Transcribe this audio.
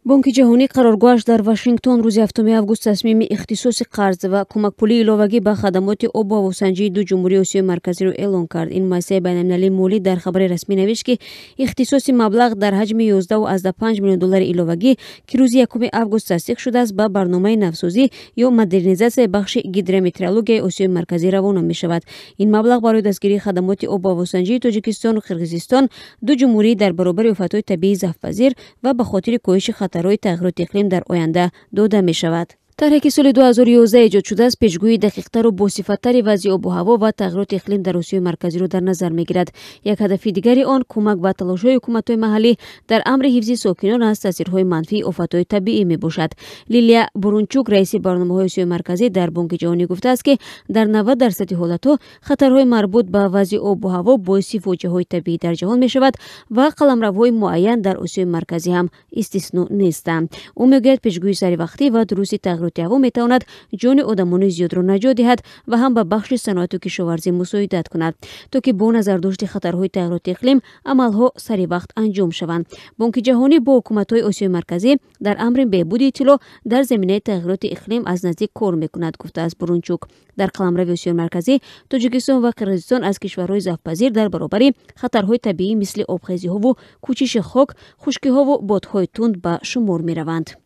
Бонки ҷаҳонӣ, қароргоҳаш дар Вашингтон, рӯзи 7 август тасмими ихтисоси қарз ва кӯмакпулии иловагӣ ба хадамоти обу ҳавосанҷии ду ҷумҳурии Осиёи Марказиро эълон кард. Ин муассисаи байналмилалии молӣ дар хабари расмӣ навишт, ки ихтисоси маблағ дар ҳаҷми 11,5 миллион доллари иловагӣ, ки рӯзи 1 август тасдиқ шудааст, ба барномаи навсозӣ ё модернизатсияи бахши гидрометеорологияи Осиёи Марказӣ равона мешавад. Ин маблағ барои дастгирии хадамоти обу ҳавосанҷии Тоҷикистону Қирғизистон, ду ҷумҳурӣ дар баробари офатҳои табиии зафпазир ва ба хотири коҳиши хатарҳои тағйироти иқлим дар оянда дода мешавад. Тарҳе, ки соли 2011 эҷод шудааст, пешгӯии дақиқтару босифаттари вазъи обу ҳаво ва тағйироти иқлим дар Осиёи Марказиро дар назар мегирад. Як ҳадафи дигари он кӯмак ба талошҳои ҳукуматҳои маҳаллӣ дар амри ҳифзи сокинон аз таъсирҳои манфии офатҳои табиӣ мебошад. Лилия Бурунчук, раиси барномаҳои Осиёи Марказӣ дар Бонки ҷаҳонӣ, гуфтааст, ки дар 90 дарсади ҳолатҳо хатарҳои марбут ба вазъи обу ҳаво боиси фоҷиаҳои табиӣ дар ҷаҳон мешавад ва қаламравҳои муайян дар Осиёи Марказӣ ҳам истисно нестанд. Ӯ мегӯяд, пешгӯии саривақтӣ ва дурусти тағйироти ҳаво метавонад ҷони одамони зиёдро наҷот диҳад ва ҳам ба бахши саноату кишоварзӣ мусоидат кунад, то ки бо назардошти хатарҳои тағйироти иқлим амалҳо сари вақт анҷом шаванд. Бонки ҷаҳонӣ бо ҳукуматҳои Осиёи Марказӣ дар амри беҳбуди иттилоъ дар заминаи тағйироти иқлим аз наздик кор мекунад, гуфтааст Бурунчук. Дар қаламрави Осиёи Марказӣ Тоҷикистон ва Қирғизистон аз кишварҳои зафпазир дар баробари хатарҳои табиӣ, мисли обхезиҳову кӯчиши хок, хушкиҳову бодҳои тунд ба шумор мераванд.